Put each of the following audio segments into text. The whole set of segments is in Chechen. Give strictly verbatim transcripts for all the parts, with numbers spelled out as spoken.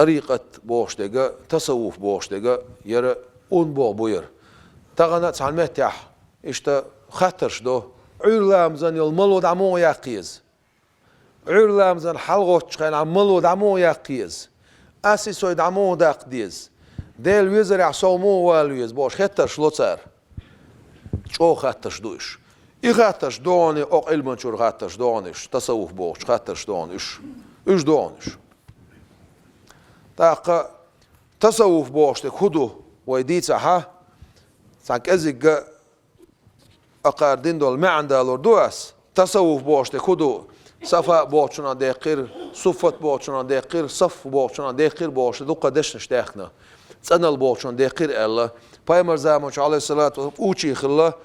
тӀарикъат бохуш дерг а, тасаввуф бохуш дерг а, яра ун боху бу яра. Тахана а цхьана меттехь иштта хаттарш до: Ӏуьйра ламазан йолу мало дӀа муха яккха еза? Ӏуьйра ламазан хьалагӀоттучу хенахь мало дӀа муха яккха еза? Ас и сой дӀа муха даккха деза? Делан везарехь сов муха вала веза? Бохуш хеттарш ло цара. ЧӀогӀа хаттарш ду уьш. И хаттарш догӀу, окху Ӏилманчуьра хаттарш догӀу уьш, тасаввуф бохучу хаттарш догӀу уьш. Уьш догӀу уьш. ТӀаккха тасаввуф бохуш дерг хӀун ду вай дийцахь, цхьа кӀезиг а акхардина долу маьӀна далур ду ас. Тасаввуф бохуш дерг хӀун ду? Сафа бохучунах деккхира, суффат бохучунах деккхира, сафф бохучунах деккхира бохуш дуккха дешнаш даьхкина. ЦӀаналла бохучунах деккхира аьлла. Пайхамар заманчохь, Ӏалайхиссалату вассалам, учий хилла,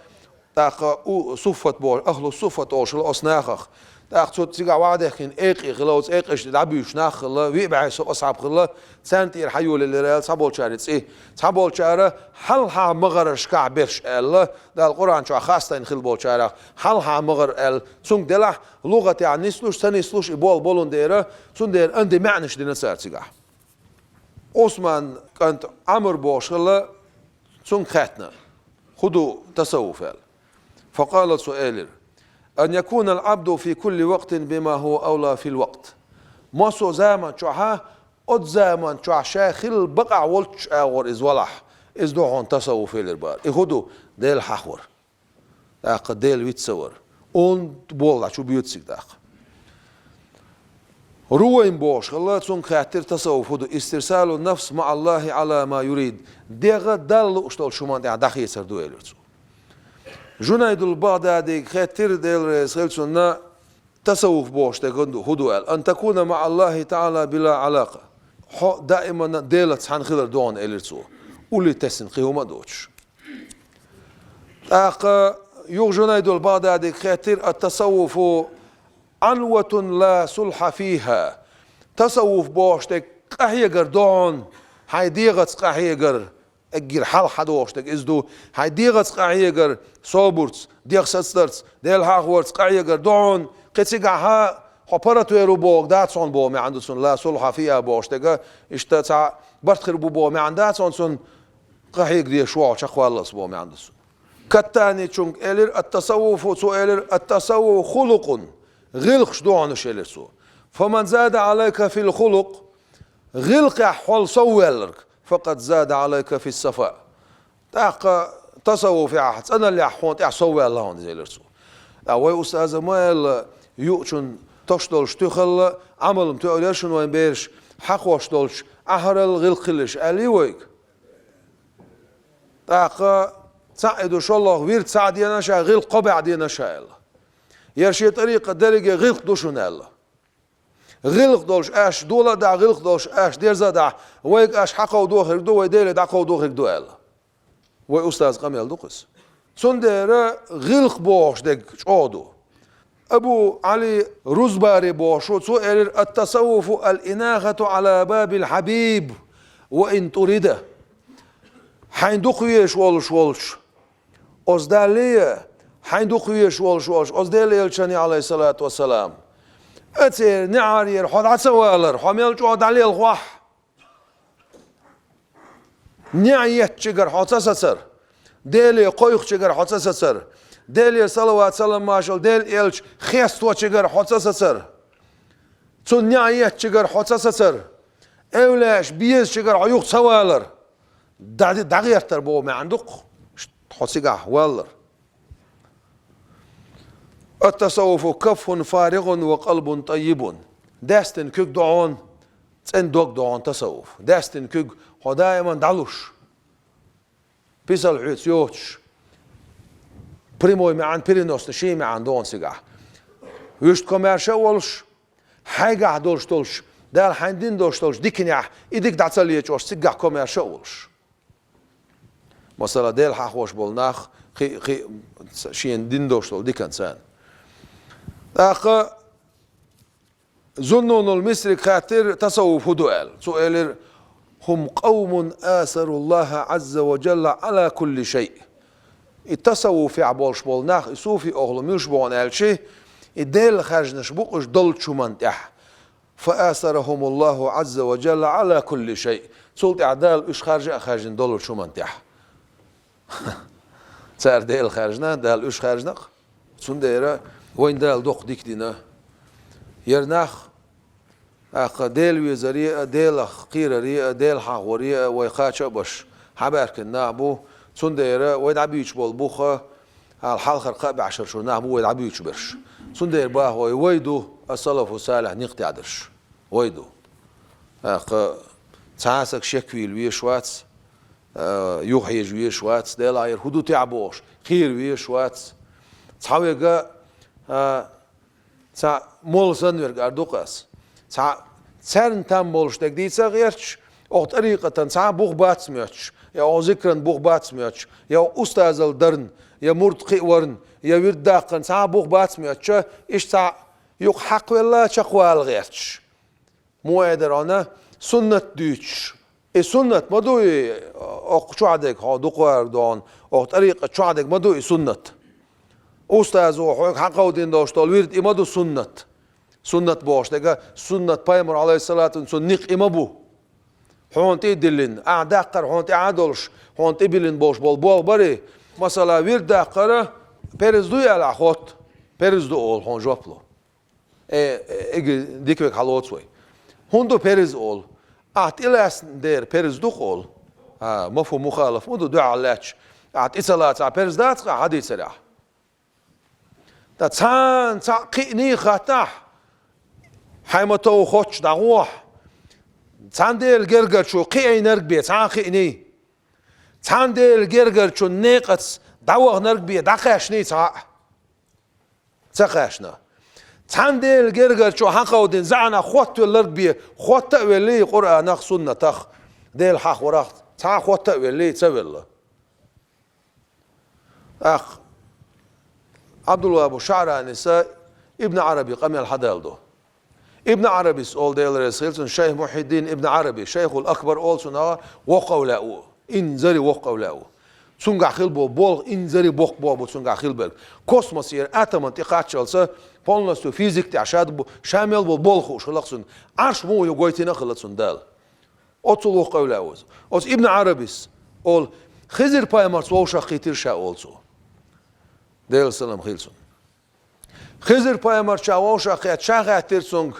тӀаккха у-, суффат боху, ахлу суффат олуш хилла оцу нахах. ТӀаккха цу цигахь ваха дехкина экъий хилла, оцу экъийш дӀабуьйцуш нах хилла, виъ бӀе сов асхьаб хилла, царна тӀера хьайолаелира аьлла цхьаболчара цӀе. Цхьаболчара хьалха магӀаршкахь берш аьлла, Дала Къуръан чохь хастийна хилла болчарах, хьалха магӀар аьлла, цуьнга делахь, лугӀатехь нислуш, ца нислуш, и болу болун дера, цундела анди маьӀнаш дина цара цигахь. Ӏусман кӀант Ӏамр бохуш хилла, цуьнга хаьттина: «ХӀун ду тасаввуф?» – аьлла. Факъала, цо элира: «Ан якуна ал-Ӏабду фи кулли вакътин бима хӀува авла фил вакът». Массо а заман чохь, оцу заман чохь ша хилла бакъахь волчу агӀор иза валахь, иза ду хьуна тасаввуф, элира бара. И хӀун ду? Дела хьахавар. ТӀаккха Дела виц ца вар. Онда болла чу боьду цига тӀаккха. Рувайм бохуш хилла, цуьнга хаьттира: «Тасаввуф хӀун ду?» «Истирсалу нафс маӀа Аллахи Ӏала ма юрид». ДегӀ Далла лууш долчу хӀуманна тӀехь дӀахецар ду, элира цо. Жунайдул БагӀдадига хаьттира, Дела реза хила цунна, тасаввуф бохуш дерг хӀун ду, хӀун ду аьлла. «Ан такуна маӀа Аллахи таӀала била Ӏалакъа». Хьо даимана Делаца цхьаьна хилар ду хьуна, элира цо. Улле тесна кхин хӀума а доцуш. ТӀаккха юха Жунайдул БагӀдадига хаьттира: «Ат-тасаввуфу Ӏанватун ла сулхьа фиха». Тасаввуф бохуш дерг къахьегар ду хьуна, хьайн дегӀаца къахьегар, эггара хьалха дохуш дерг иза ду, хьайн дегӀаца къахьегар, собарца, дегӀ сацдарца, Дела хьахаварца къахьегар ду хьуна, кхин цигахь хьо паргӀат вер ву бохург дац хьуна боху маьӀна ду цунна, ла сулхьа фиха бохуш дерг, иштта цхьа барт хир бу боху маьӀна дац хьуна цунна, къахьега дезаш ву хьо чекхваллалц боху маьӀна ду цунна. Каттаничунга элира: «Ат-тасаввуфу», цо элира: «Ат-тасаввуфу хулукъун». ГӀиллакхаш ду хьуна уьш, элира цо. «Фаман зада Ӏалайка фил хулукъ», гӀиллакхехь хьол совваьлларг, «факъад зада Ӏалайка фис сафа». ТӀаккха тасаввуфехь, цӀаналлехь хьуна тӀехь совваьлла хьуна иза, элира цо. ТӀаккха вай устаза ма аьлла, юучун тош долуш туьхалла, Ӏамал-м тоьар яра шуна вайн бераш, хьахош долчу ахьарал гӀиллакх хилла аьллий вайга. ТӀаккха цхьаъ и ду, шолгӀа вирд цхьаъ дена ша, гӀиллакх кхо бӀе дена ша аьлла. Яра шен тӀарикъа дерриге гӀиллакх ду шуна аьлла. ГӀиллакх долуш аша дола а дахь, гӀиллакх долуш аша дерза а дахь, вайга аша хьакховдо хирг ду, вай Деле дӀакховдо хирг ду аьлла. Вай устаза къамел ду-кх иза. Цундела гӀиллакх бохуш дерг чӀогӀа ду. Абу Ӏали Рузбари бохуш ву, цо элира: «Ат-тасаввуфу ал-инахату Ӏала бабил хьабиб ва ин турида». Хьайн дукха везаш волуш волчу оцу Даллий, хьайн дукха везаш волуш волчу оцу Делан элчанний, Ӏалайхиссалату вассалам, а церан неӀарера хьо дӀа ца валар, хьо мел чӀогӀа дӀалелхахь. НеӀ еттачуьнгара хьо ца сацар, Деле кхойкхучуьнгара хьо ца сацар, Делера салават-салам, маршалла, Делан элча хесточуьнгара хьо ца сацар, цунна неӀ еттачуьнгара хьо ца сацар, эвлаяаш безачуьнгара хьо юха ца валар, дӀа-, дӀагӀертар боху маьӀна ду-кх, хьо цигахь валлар. «Ат-тасаввуфу каффун фаригӀун ва къалбун тӀаййибун». Даьстина куьг ду хьуна, цӀена дог ду хьуна тасаввуф. Даьстина куьг хьо даиман дӀалуш, писал хьоьца йоцуш, прямой маьӀна, переносный шен маьӀна ду хьуна цигахь. Вуьшта комаьрша а волуш, хьайгахь долуш долчу, Дала хьайна дина долуш долчу диканехь и дика дӀа ца лечкъош, цигахь комаьрша а волуш. Масала, Дела хьахош болу нах, кхин, кхин шена дина долуш долу диканца. ТӀаккха Зуннунул Мисрига хаьттира, тасаввуф хӀун ду аьлла. Цо элира: «ХӀум къавмун асару Аллаха Ӏазза ва Джалла Ӏала кулли шай». И тасаввуфехь болуш болу нах, и суфи охьла муьлш боху аьлчи, и Делан хаьржинаш бу-кх уьш долчу хӀуманна тӀехь. فآثرهم الله عز وجل على كل شيء. Цул тӀаьхьа Дала уьш харжа а хаьржина доллучу хӀуманна тӀехь. Цара Дела хаьржина, Дала уьш хаьржина-кх. Цундела вайна Дала доккха дика дина. Яра нах, тӀаккха Дела везаре а, Делах кхераре а, Дела хьахоре а вай кхача а беш, хьабаьхкина нах бу. Цундела вай дӀабуьйцуш болу бух а, хьалхара кхаа бӀешарчу нах бу вай дӀабуьйцуш берш. Цундела боху вай, вай ду ас-салафу салихь никъ тӀехь дерш. Вай ду. ТӀаккха цхьа а саг шеквийла везаш вац, а, юхахьежа везаш вац, Делахь, хӀара хӀун ду техь бохуш, кхера везаш вац. Цхьаверг а, а, цхьа молла санна верг аьлла ду-кх ас. Цхьа царна там болуш дерг дийца а гӀерташ, окху тӀарикъатан цхьа а бух бац моьттуш, я окху зикран бух бац моьттуш, я окху устазал дарна, я мурд кхиаварна, я вирд даккхарна цхьа а бух бац моьттуш, иштта цхьа юкъа хьакхавелла чекхвала гӀерташ. Муха эр дара хьуна, суннат дуьйцуш. И суннат ма ду и, окху чохь дерг хьо дукхаварг дохьуна, окху тӀарикъат чохь дерг ма ду и суннат. Устазо хьоьга хьакховдийна долуш долу вирд и ма ду суннат. Суннат бохуш дерг, суннат пайхамар, алейхиссалату, цунна никъ и ма бу. Хьуна тӀе а диллина, ахьа даккхар хьуна тӀехь а долуш, хьуна тӀе биллина болуш болу болх барий, масала, вирд даккхара перз дуй аьлла ахь хотту, перз ду олу хьуна жоп ло. Э, э, иги дика верг хьалоцу вай. ХӀунда ду перз олу? Ахьа тӀелаьцна дера перз ду-кх олу. А, мафхум мухалаф ма ду дуьхьал лаьтташ. Ахьа тӀе ца лацахь перз дац-кх ахьа хьадийцарехь. Ткъа цхьана цхьаъ кхиъний хаттахь, хьайн ма-тов хоттуш дӀагӀохь. Цхьана Делан гергарчо кхиийнарг бен цхьа а кхиъний. Цхьана Делан гергарчун некъаца дӀаваханарг бен дӀакхаьчний цхьаъ. Ца кхаьчна. Цхьана Делан гергарчо хьакховдийна заьӀнах хоттавелларг бен, хотта а веллий, Къуръанах, суннатах, Дела хьахорах, цхьа а хотта а веллий, ца велла. ТӀаккха Ӏабдулваххабу ШаӀранис Ибн Ӏараби къамел хьадаьлла ду. Ибн Ӏарабис олу, Дела реза хила цунна, шайх Мухьиддин Ибн Ӏараби, шайхул акбар олу цунах, воккха эвлаяъ ву, инзаре воккха эвлаяъ ву. Цуьнгахь хила болу болх инзаре боккха болх бу цуьнгахь хила берг. Космосера атоман тӀе кхаччалца полностью физика тӀехь ша, ша мел болу болх хууш хилла цунна. Ӏарш муха ю гойтина а хилла цунна Дала. Оццул воккха эвлаяъ ву иза. Оцу Ибн Ӏарабис олу, Хизир пайхамарца вовшахкхийтира ша олу цо. Делан салам хила цунна. Хизир пайхамарца вовшахкхетта ша хаьттира цуьнга: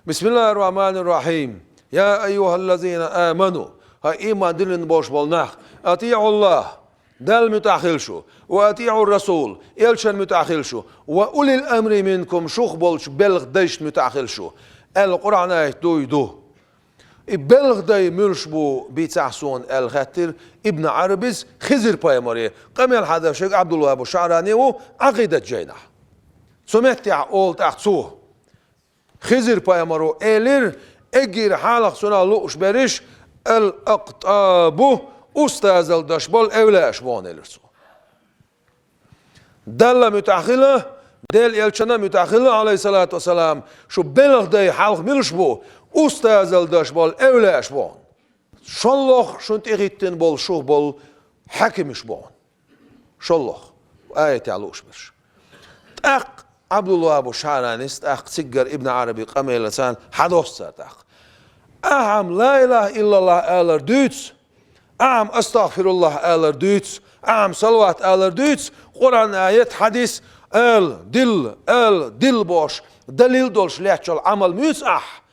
«Бисмиллахир-рахманир-рахим. Я айюхаллазина аману, хӀай ийман диллина болуш болу нах, атиӀуллахӀ, Далла муьтӀахь хила шу, ва атиӀур-расул, элчанна муьтӀахь хила шу, ва улил амри минкум, шух болчу белхан дайшна муьтӀахь хила шу», аьлла Къуръан аят дуй ду. И белхан дай муьлш бу бийцахь суна аьлла хаьттира Ибн Ӏарабис Хизир пайхамаре, къамел хьадеш верг Ӏабдулваххабу ШаӀрани ву, Ӏакъидат жайнахь. Цу меттехь олу тӀаккха цо: Хизир пайхамаро элира, эггара хьалха цунах лууш берриш, ал-акътабу, устазал деш болу эвлаяаш боху элира цо. Далла муьтӀахь хила, Делан элчанна муьтӀахь хила, алейхиссалату вассалам, шу белхан дай хьалха муьлш бу, устазал деш болу эвлаяаш боху. ШолгӀа шуна тӀехӀиттина болу шух болу хьаькамаш боху. ШолгӀа. Аятехь лууш берш. ТӀаккха Ӏабдулваххабу ШаӀранис, тӀаккха циггара Ибн Ӏараби къамелаца хьадоссу цара тӀаккха. Ахьа-м ла илаха иллаллахӀ алар дуьйцу, ахьа-м астагӀфируллахӀ алар дуьйцу, ахьа-м салават алар дуьйцу, Къуръан аят, хьадис, ала, дилла, ала, дилла бохуш, далил долуш лаьтташ йолу Ӏамал муьйцу ахь?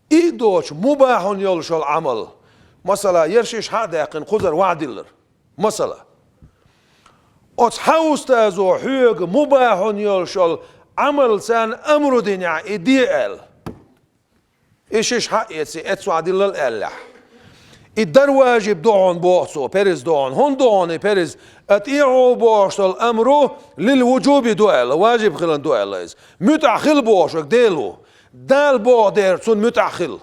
И доцуш мубахьун йолуш йолу Ӏамал. Масала, ерш иша хьа а даьккхина, кхузара ваӀда диллар. Масала, оцу хьан устазо хьоьга мубахьун йолуш йолу Ӏамал царна амру динехь и де аьлла. И шиш хьаэций, эццахь диллал аьллехь. И дар важиб ду хьуна боху цо, перз ду хьуна. ХӀунда ду хьуна и перз? АтиӀу бохуш долу амру лил вуджуби ду аьлла, важиб хилан ду аьлла иза. МуьтӀахь хила бохуш верг Дела ву. Дала боху дера цунна муьтӀахь хила.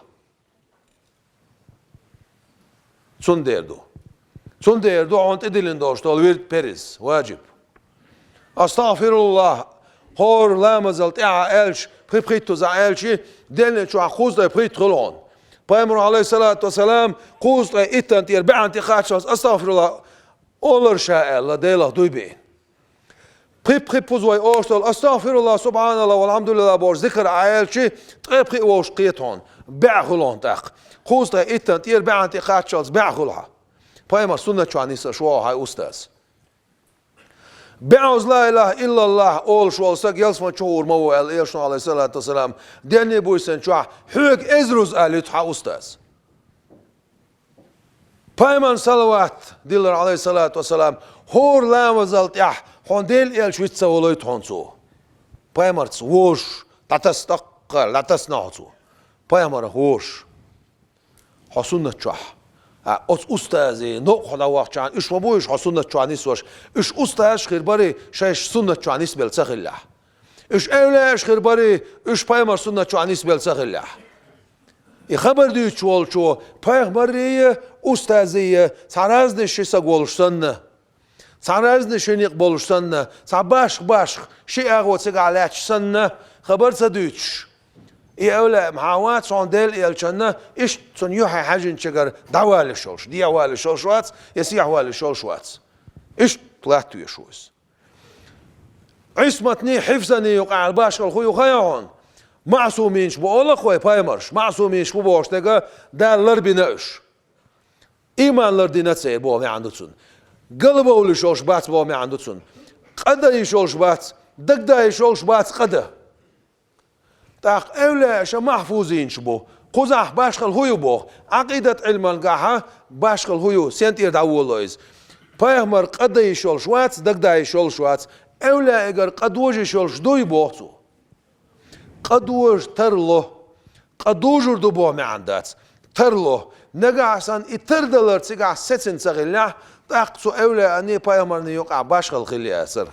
Цундела ду. Цундела ду хьуна тӀедиллина долуш долу вирд, перз, важиб. АстагӀфируллахӀ, хӀора ламазал тӀаьхьа аьлча, пхи пхийттаза аьлча, денна чохь кхузткъе пхийтта хуьлу хьуна. Пайхамар, алейхиссалату вассалам, кхузткъе иттан тӀера бӀаьнна тӀе кхаччалц астагӀфируллахӀ олура ша аьлла, Делах дуй бина. Пхи-пхи пхузой оштал, астагфируллах, субханаллах, валхамдулиллах бохуш зикр Ӏа аьлчи, ткъе пхи вовш кхетахьун, баьӀ хуьлу хьуна тӀаккха. Кхузткъе иттан тӀера баьӀан тӀе кхаччалц баьӀ хуьлу хьан. Пайхамар суннат чохь нисса шо хьайн устаз. БаьӀуза ла илаха иллаллах олуш волу саг ялсаман чу хуур ма ву аьлла, элчано, алейхиссалату вассалам, денний буьйсанна чохь хьоьга эзруза алуьйту хьан устаз. Пайхамарна салават диллар, алейхиссалату вассалам, хӀора ламазал тӀехь хьуна Делан элча виц ца волуьйту хьуна цо. Пайхамарца вожуш, дӀатасна тӀаккха, дӀатасна хьо цо. Пайхамарах вожуш. Хьо суннат чохь. А, оцу устазе, новкъа хьо дӀавахчахьана, уьш ма бу уьш хьо суннат чохь нисваш. Уьш устазаш хир барий, шайш суннат чохь нисбелла ца хиллехь. Уьш эвлааш хир барий, уьш пайхамар суннат чохь нисбелла ца хиллехь. И хабар дуьйцуш волчо, пайхамаррий, устазий, цхьа разный ши саг волуш санна, цхьа разный ши некъ болуш санна, цхьа башха-башха ши агӀо цигахь лаьтташ санна, хабар ца дуьйцуш. И эвлаъ-м хьан вац хьуна Делан элчанна, иштта цунна юьхье хьаьжинчигара дӀавалиш йолуш, дехьавалиш йолуш вац, я сехьавалиш йолуш вац. Иштта латтавеш ву иза. Ӏисматний, хьифзаний юкъахь башхалла хӀун ю хаьа хьуна? Маъсуминаш бу олу-кх вай пайхамарш, маъсуминаш бу бохуш дерг Дала ларбина уьш. Ийман лардина церан боху маьӀна ду цунна. Галбовлуш йолуш бац боху маьӀна ду цунна. Къа дан йиш йолуш бац, дагаден йиш йолуш бац къа дан. ТӀаккха эвлаъ аша махьфузинаш бу. Кхузахь башхалла хӀун ю боху? Ӏакъидат Ӏилмангахьа башхалла хӀун ю? Сен тӀера дӀаволало иза? Пайхамар къа дан йиш йолуш вац, дагаден йиш йолуш вац. Эвлаъигара къа дожа йиш йолуш дуй боху цо. Къа дожа тарло. Къа дужур ду боху маьӀна дац. Тарло. Нагахь санна и тардалар цигахь сецина ца хиллехь, тӀаккха цу эвлаъаний, пайхамарний юкъахь башхалла хилла яцара.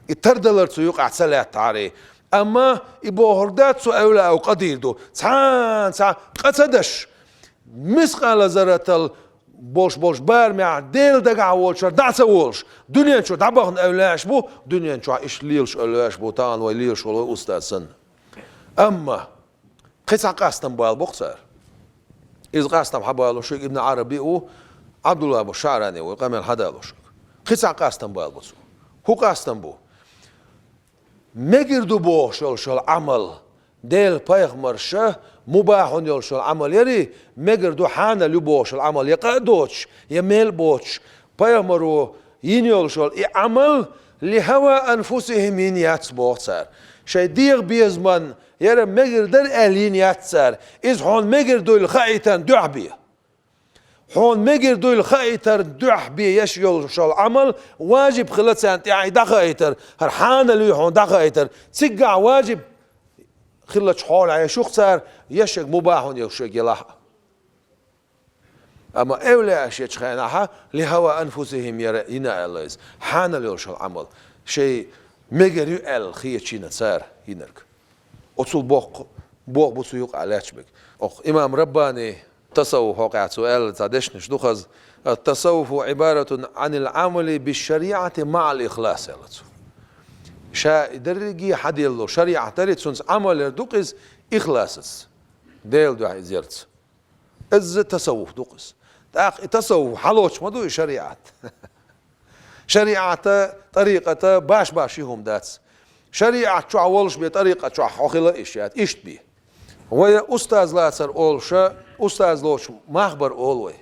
И тардалар цу юкъахь ца лаьттахьарий. Амма и бохург дац, цу эвлаъо къа дийр ду. Цхьана цхьа къа ца даш, мискъала зарратал болуш болчу барамехь Делан дагахь волчуьра дӀа а ца волуш, дуьнен чу дӀабахана эвлааш бу, дуьнен чохь иштта лелаш эвлааш бу, тахана вай лелаш волу вай устаз санна. Амма кхин цхьа къастам бала боккху цара. Иза къастам хьан балуш ю, Ибн Ӏараби ву, Ӏабдулла бу ШаӀрани ву, къамел хьан далуш ю. Кхин цхьа къастам бала бу цо. ХӀун къастам бу? Мегар ду бохуш йолуш йолу Ӏамал, Делан пайхамарша мубахьун йолуш йолу Ӏамал ярий, мегар ду хьанал ю бохуш йолу Ӏамал я къа а доцуш, я мел а боцуш, пайхамаро йина йолуш йолу и Ӏамал ли хьава анфусихим йина яц боху цара. Шайн дегӀан безаман яра мегар дара аьлла йина яц цара. Иза хьуна мегар дуйла хаийтарна дуьхьа бе. Хьуна мегар дуйла хаийтарна дуьхьа бе еш йолуш йолу Ӏамал важиб хила царна тӀехь и дӀахаийтар, хӀара хьанал ю хьуна дӀахаийтар. Цигахь важиб хиллачу хьолехь еш ю-кх цара, еш ерг мубахьун йолуш ерг елахь а. Амма эвлааш ечу хенахьа, ли хьава анфусихим яра йина аьлла иза. Хьанал йолуш йолу Ӏамал. Шайн мегар ю аьлла хеташ йина цара йинарг. Оцул боккха, боху бу цу юкъахь лаьтташ берг. Оха имам Раббани тасаввуф хьокъехь цо аьлла цхьа дешнаш ду хаза: «Ат-тасаввуфу Ӏибаратун Ӏанил Ӏамали бишшариӀати маӀал ихлас», аьлла цо. Ша и дерриге хьан делло шариӀат дари, цунца Ӏамал яр ду-кх иза ихласаца, Делан дуьхьа иза ярца. Иза тасаввуф ду-кх иза. ТӀаккха и тасаввуф хьалоцуш ма ду и шариӀат. ШариӀата, тӀарикъата баш-баш ши хӀума дац. ШариӀат чохь волуш бен тӀарикъат чохь хьо хила а йиш яц, иштта бен. Вай устаз лацар олуша, устаз лоцуш мах бар олу вай.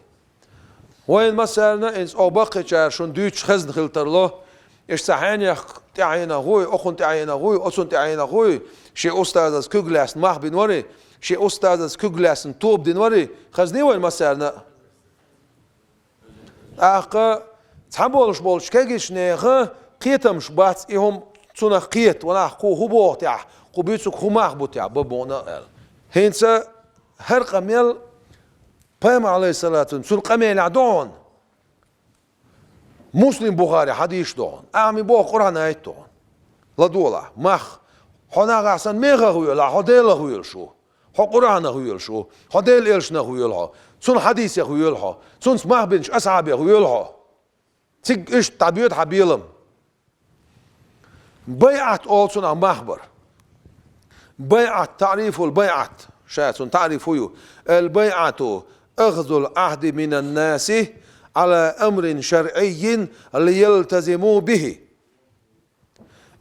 Вайн массарна а, инца оха баккхийчара шуна дуьйцуш хезна хила тарло, иштта цхьа хьенех тӀаьхьенах вуй, окхунна тӀаьхьенах вуй, оцунна тӀаьхьенах вуй, шен устазаца куьг лаьцна мах бина варий, шен устазаца куьг лаьцна тоба дина варий, хезний вайн массарна а? ТӀаккха цхьаболуш болчу кегийчу нехан кхетамаш бац и хӀума цунах кхета, ванах кху хӀун боху тӀехь, кху буьйцург хӀун мах бу тӀехь, бан бохна а аьлла. ХӀинца хӀара къамел Пайхамар, алейхиссалату, цуьнан къамелехь ду хьуна. Муслим, Бухари хьадийш ду хьуна. Ахьа ми боху Къуръан аят ду хьуна. ЛадогӀалахь, мах. Хьо нагахь санна мехах воьлахь, хьо Делах воьлуш ву. Хьо Къуръанах воьлуш ву. Хьо Делан элчанах воьлу хьо. Цунна хьадийсех воьлу хьо. Цунца мах бинчу асхьабех воьлу хьо. Цига иштта дӀабоьду хьан белам. БайӀат олу цунах мах бар. БайӀат, таърифул байӀат. Ша цунна таъриф хӀун ю? Ал байӀату ахзул Ӏахди минан наси Ӏала амрин шаръиййин лиялтазиму бихи.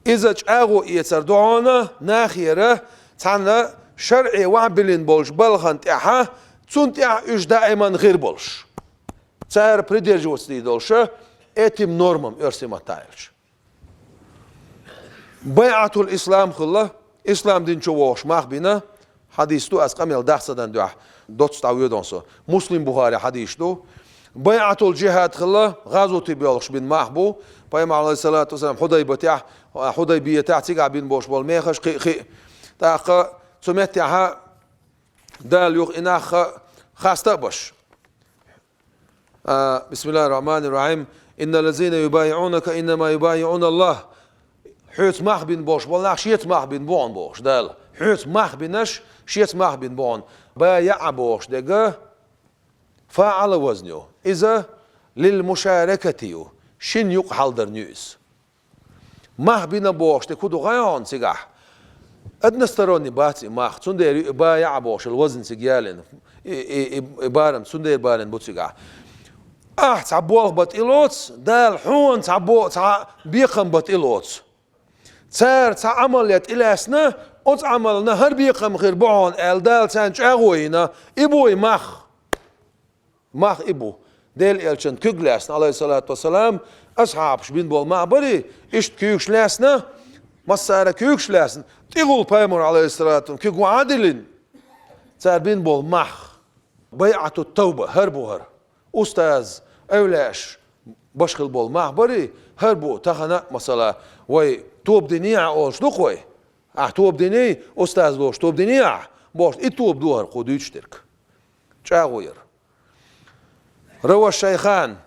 Иза чӀагӀо эцар ду хьуна нахера, цхьана шарӀе вахь биллина болчу балхана тӀехьа, цунна тӀехь уьш даиман хир болуш. Цара придерживаться дийр долуш, этим нормам оьрсийн маттахь аьлча. Байъатул ислам хилла, ислам дин чу вогӀуш мах бина, хьадис ду, ас къамел дахцадан дуьхьа доцца дӀавоьду со. Муслим, Бухари хьадис ду. Байъатул джихад хилла, гӀазоте боьлхуш бина мах бу. Пайхамар, алейхиссалату вассалам, Худайбатехь, Худайбиятехь цигахь бина болуш болу мехаш кхи-, кхи-, тӀаккха цу меттехьа Дала юха и нах хаста а баш. А, бисмиллахир-рахманир-рахим. «Инналлазина юбайиунака иннама юбайиуна Аллах». Хьоьца мах бина болуш болу нах шеца мах бина бу хьуна бохуш Дала. Хьоьца мах бинарш шеца мах бина бу хьуна. Байаъа бохуш дерг фаъала вазн ю. Иза лил мушаракати ю. Шина юкъа хьалдарна ю иза. Мах бина бохуш дерг хӀун ду хаьий хьуна цигахь? Односторонний бац и мах, цундела ю и байаъа бохуш йолу вазн цига ялийна. И, и, и, и барам цундела балийна бу цигахь. Ахь цхьа болх бан тӀелоцу, Дала хьуна цхьа бо-, цхьа бекхам бан тӀелоцу. Цара цхьа Ӏамал ян тӀелаьцна, оцу Ӏамална хӀара бекхам хир бу хьуна аьлла, Дала царна чӀагӀо йина, и бу и мах. Мах и бу. Делан элчан куьг лаьцна, алейхиссалату вассалам, асхьабаш бина болу мах барий, иштта куьйгаш лаьцна, массара куьйгаш лаьцна, тӀехула пайхамар, алейхиссалату, куьг ван а диллина, цара бина болу мах. Байъату тавба, хӀара бу хӀара. Устаз, эвлаьш баш хила болу мах барий, хӀара бу тахана а, масала, вай тоба диний ахь олуш ду-кх вай. Ахь тоба диний, устаз лош тоба диний ахь, бохуш, и тоба ду хӀара кху дуьйцуш дерг. ЧӀагӀо яр. Рава шайхан.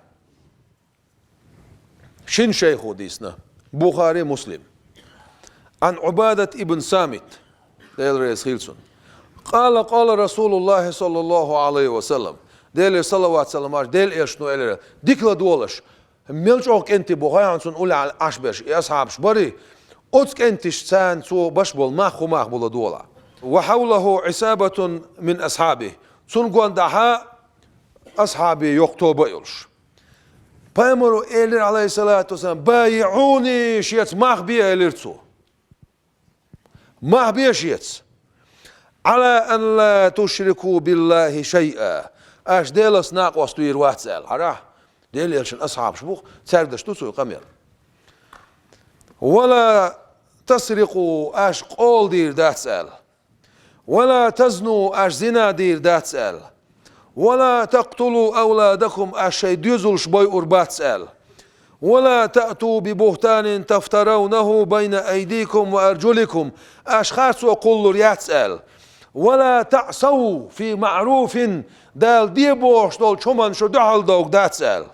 Шин шайхо дийцина. Бухари, Муслим. Ан Убадат ибн Самит. Дела реза хила цунна. Къала, къала Расулуллахи саллаллаху алейхи ва саллам. Делера салават салам аш, Дела элчано элира. Дика ладогӀалаш. Мел чӀогӀа кӀентий бу хаьий хьуна цунна уллехь Ӏаш берш, и асхьабаш барий. Оцу кӀенташца цо баш болу мах хӀун мах бу ладогӀалахь. Ва хьавлаху Ӏисабатун мин асхьаби. Цунна гондахьа асхьаби йоккха тоба а йолуш. Пайхамаро элира, алейхиссалату вассалам, «Байиъуни», шеца мах бе, элира цо. Мах бе шеца. «Ӏала ан ла тушрику биллахи шайъа». Аш Делаца накъост вийр вац аьлла. Хьарахь, Делан элчан асхьабаш бу, цаьрга даш ду цо и къамел. «Ва ла тасрикъу», аш къола дийр дац аьлла. «Ва ла тазну», аш зина дийр дац аьлла. «Ва ла такътулу авладакум», аш шайн доьзалш бойур бац аьлла. «Ва ла таъту би бухтанин тафтаравнаху байна айдикум ва арджуликум», аш харцо кхуллур яц аьлла. «Ва ла таъсав фи маъруфин», Дала де бохуш долчу хӀуманна шу дуьхьал довг дац аьлла.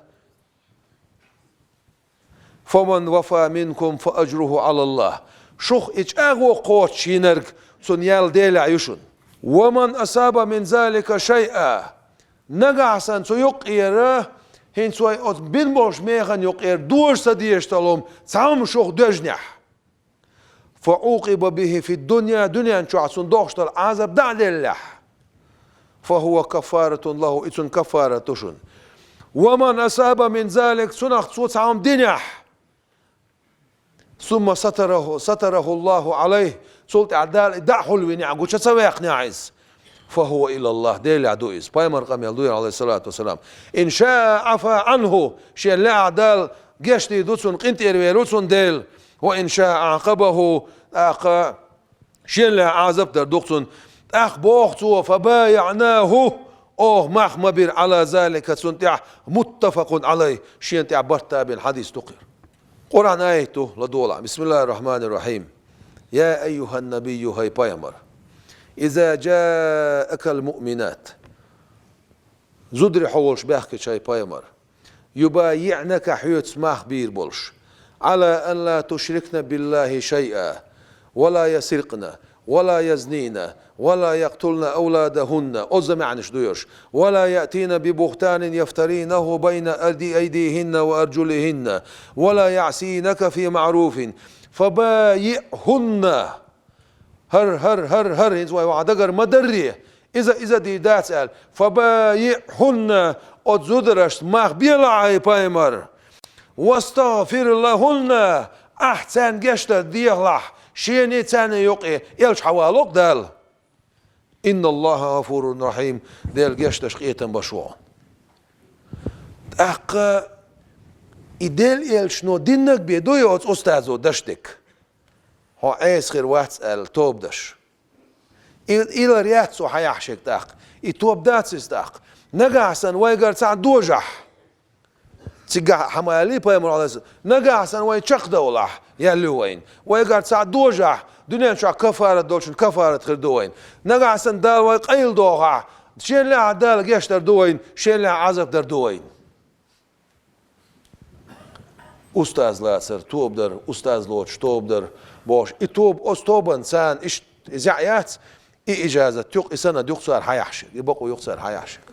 «Фаман вафа минкум фа ажруху Ӏалаллах». Шух и чӀагӀо кхочуш йинарг, цунна ял Делехь ю шуна. «Ва ман асаба мин залика шайъа». Нагахь санна цу юккъера, хӀинца вай оцу бина болчу механа юккъера дожа ца дезаш долу хӀума цхьа хӀума шух доьжнехь. «Фа укъиба бихи фи дунья», дуьнен чохь цунна дохуш долу Ӏазап дӀа а деллехь. «Фа хува каффаратун лаху», и цунна каффарат ду шуна. «Ва ман асаба мин залик», цунах цо цхьа хӀума динехь. «Сумма сатараху, сатараху Аллаху алейх», цул тӀаьхьа Дала и дӀа а хьулвинехь, гуча ца ваьккхинехь иза. «Фа хува илаллах», Делехь ду иза. Пайхамар къамел ду, алейхиссалату вассалам. «Ин шаа Ӏафа Ӏанху», шен лаахь Дала гечдийр ду цунна, къинтӀера вер ву цунна Дела. «Ва ин шаа Ӏакъабаху», тӀаккха шен лаахь Ӏазап дар ду-кх цунна. ТӀаккха боху цо: «Фа байаънаху», оха мах ма бира, «Ӏала залика», цунна тӀехь, «муттафакъун Ӏалайх», шена тӀехь барт а бина хьадис ду-кх хӀара. Къуръан аят ду, ладогӀалахь. Бисмиллахир-рахманир-рахим. Я айюхан набийю, хӀай пайхамар. Иза джаакал муъминат. Зударий хьо волуш баьхкича, хӀай пайхамар. Юбайиънака, хьоьца мах бийр болуш. Ӏала ан ла тушрикна биллахи шайъа. Ва ла ясрикъна. Ва ла язнийна. Ва ла якътулна авладахунна. Озза маьӀнаш ду ерш. Ва ла яътийна би бухтанин яфтарийнаху байна айдихинна ва арджулихинна. Ва ла яъсийнака фи маъруфин. Фабайиъхунна. ХӀар, хӀар, хӀар, хӀар, хӀинца вай ваха дагар ма дарре. Иза, иза дийр дац аьлла. Фабайиъхунна, оцу зударашца мах белахь, хӀай пайхамар. Вастагъфир лахунна, Ахь царна гечдар дехалахь, шений царний юкъе элча хьавалло-кх Дала. «Инна Аллаха гӀафурун рахьим», Дела гечдеш къинхетам беш вола. ТӀаккха и Дела элчано диннарг бен дуй оцу устазо даш дерг? Хьо Ӏеса хир вац аьлла, тоба даш. И, и лар яц цо хьаяхьаш ерг тӀаккха. И тоба дац иза тӀаккха. Нагахь санна вайгара цхьаъ дожахь. Цигахь хьан ма аьллий пайхамар, Ӏалайхи ссалам, нагахь санна вай чекхдовлахь, ял ю вайна. Вайгара цхьаъ дожахь, дуьнен чохь каффарат долчун каффарат хир ду вайна. Нагахь санна Дала вай къайладохахь, шен лаьхьа Дала гечдар ду вайна, шен лаьхьа Ӏазап дар ду вайна. Устаз лацар, тоба дар, устаз лоцуш тоба дар бохуш. И тоба, оцу тобанна царна иштта зӀе яц, и ижазат ю-кх, и санад ю-кх цара хьаяхьаш ерг, и бакъо ю-кх цара хьаяхьаш ерг.